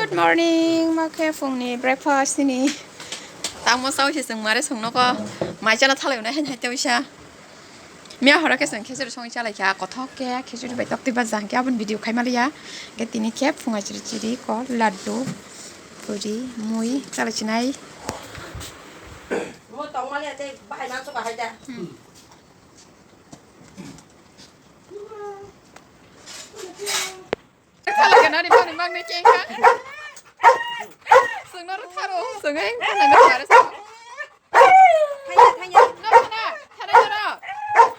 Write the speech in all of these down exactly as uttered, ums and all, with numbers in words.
Good morning, ma khe phungni breakfast nini. Tamo sao se chwng mare song nogo. Mai chana thalai unai hen hai tewisa. Miya horo khe chwng khichiri songwi chalaikha, kothok khe khichiri bai toktwi bajang khe aboni video khai maliya. Khe tini khe phunga chiri chiri ko laddu, puri, mui chalai chinai. Mo tong maliya tei bahai mangso bahai da. Hmm. Thalai gana ni bani mang ni chengkha. Sengno ro tharo, sengeng thalai na tharo. Thanya, thanya. No thana, thana jora.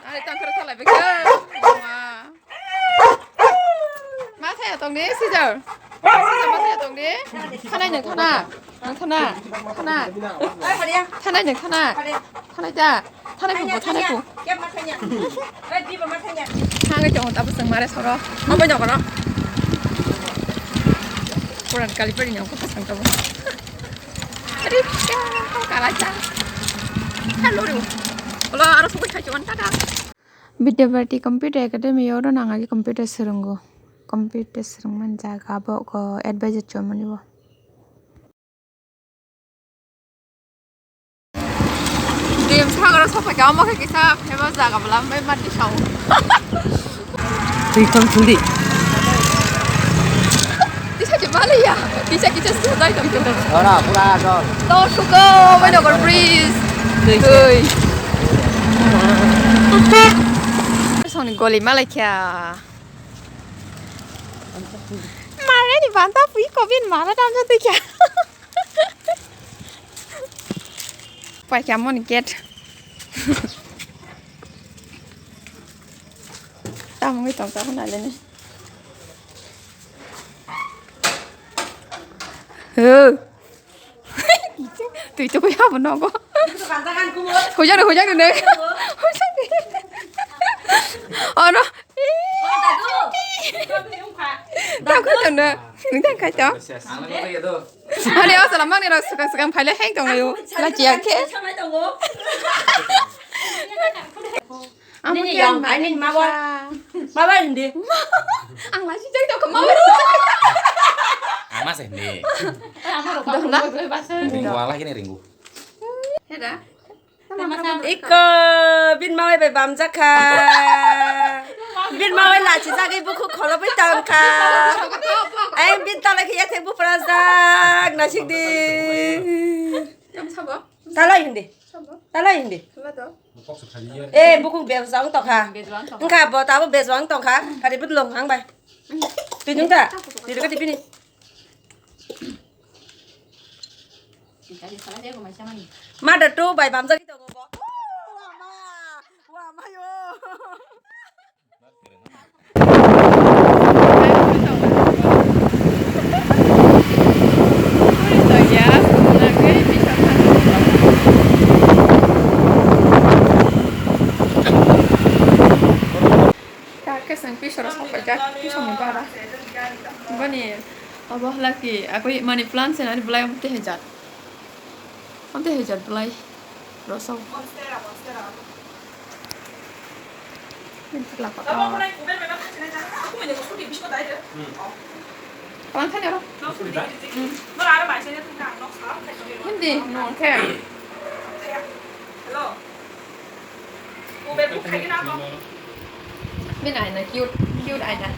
Ari tang khara thalai beke. Ma. Ma thaya tong ni sijar. Sijar ma thaya tong ni. Thanai nang thana. Ang thana, thana. Oi, hariya. Thanai nang thana. Hariya. Thanai da. Thanai bu, thanai bu. Kep ma thanya. Oi, bibo ma thanya. Thangai tong tabo seng mare soro. Obo nokoro. Puran kali pari nyong ko pasang tabo. Ari kala cha. Hello ru. Hello, aro sugui khai chuan tata. Vidya Bharati Computer Academy oro nang agi computer swrwngo. Computer swrwngmani jaga abo ko advisor chomani bo. Dream Sagar o sopai ka, omo khe kisa famous jaga bwla, bai mati sao. Twi thang thung di. Tisa je bali ya, tisa kisa sudai tong tong. Ora, pura dol. To suko, bai nokor bridge. Twi. Twi. Songni goli malai kya. Mare ni banta pui kobin mara tamja twi kya. Paikha moni gate. Tamungwi tongsa hwnalene. Ho. Twi tukui habo nogo. Hojak, hojak ne. Hojak ne. Ono. Takho tongno. Nang tang khai to. Ani o salam mangni rok swkang swkang phaile heng tonglaio. Lachiya khe. Amo khe yang, ang ani mawa. Mawa hindi. Ang lasi jai tongkha mawa. Ama se hindi. Ringu ang lagi ni ringu. Heda. Iko, bin mawai bai bamjakha. Bin mawai lachi jagwi bukhuk kholobwi tongkha. Ai bin talai khe yathek buprajak nasikdi. Talai hindi. Talai hindi. Eh, bukhuk bejwang tongkha. Wngkha bo tabo bejwang tongkha. Hari bwdlong ang bai. Twi nung ta. Twi rwkha twi bini. Mother two bai bamjagwi tongo bo. Wama! Wamayo! Khe chwng pisoro sokphaikha, pisongni bara. Boni abo halaki akoi money plant se nani belai omo tei hai jat. Omo tei hai jat belai rosok. Bini thikla kotor. Kalang thani oro. Hindi, no, khe. Hello. Uber book khai na to. Bini aina cute, cute aina.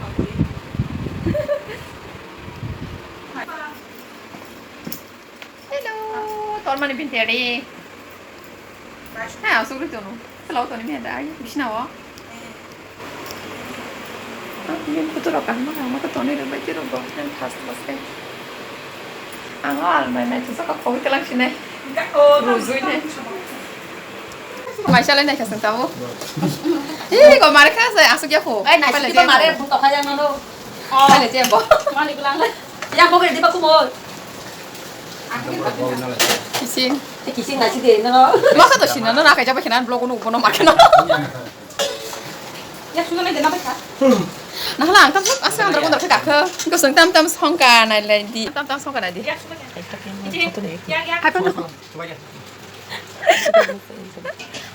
Hello, tor mani bin teri. Ha, asuk ri tono. Hello, toni bin da. Bisna o. Ang bini photo rok kaham kaham khe tonwi rwbai tei rwgo, ang first first khe. Ang o almari naithosa kok khogwi twlang sinai. Rwjui nai. Maisa lai naikha chwng tabuk. Ih, go mare kha se asuk ya kho. Ai, naisik Pailai khe to je mare kho. Bung tokha yang mano. Pailai je bo. Mani bwlang lai. Yang bo khe diba kumoi. Kising. Te kising naisik de no. Masa to sina no nakai jaba khina blog no bono marke no. Ya, sudah lagi kenapa, Kak? Nah, lang tam sok asal andar kondor kaka. Engko seng tam tam songka nai lai di. Tam tam songka nai di. Ya, sudah lagi. Hai pano.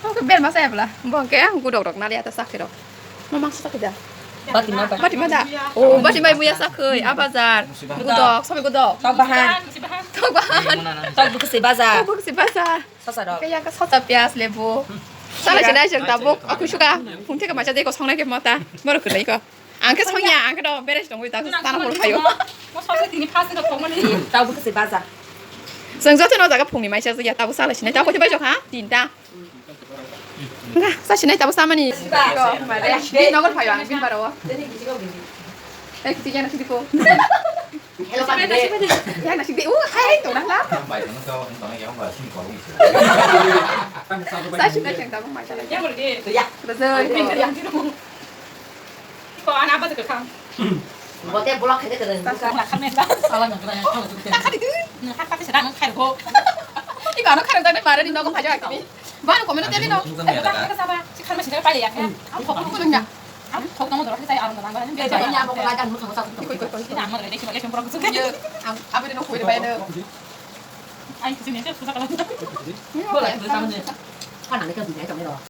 Oke, bel masa ya pula. Bongke ang gudok rok nali atas sakiro. Mamang sudah kerja. Bati ma bai. Bati ma da. Oh, bati bai buya sakhoi, a bazar. Gudok, sabai gudok. Tok bahan. Tok bahan. Tok bukse bazar. Tok bukse bazar. Sasa rok. Kaya ka sasa pias lebu. Sala sinai jeng tabuk. Aku suka. Phung theka macha deko songnai ke mata. Moro kunai ko. Ang ke songya, ang ke do beres tongwi ta. Tana hol khayo. Mo sasa tini phas no thongmani. Tabuk se bazar. Jeng joto no jaga phungni maisa ya tabuk sala sinai. Tabuk kote bai jok ha? Tinta. Enggak, sa sinai tabuk samani. Di nogo phayo ang bin baro. Eh, kiti jana kiti ko. Hello, Pak Dede. Ya, nasi de. Uh, hai, to nang la. Sa sinai jeng tabuk maisa. Ya, boleh deh. Ya. Betul. Ko ana apa tuh kang? Bote bolak khede khede. Sala nang kena kala tu. Nang kata sedang khair ko. Iko ano khair tadi mare di nogo phajo akimi. Bano komeno teli no. Saba si kharma sida pale ya. Am thok ko nang. Am thok tamo dorok sai aram nang. Ini amor le deki bale sempro kusu. Am abri no koi de bai de. Ai kusu ni tu kusa kala. Bolak tu sama ni. Kana ni ka bijai kami ro.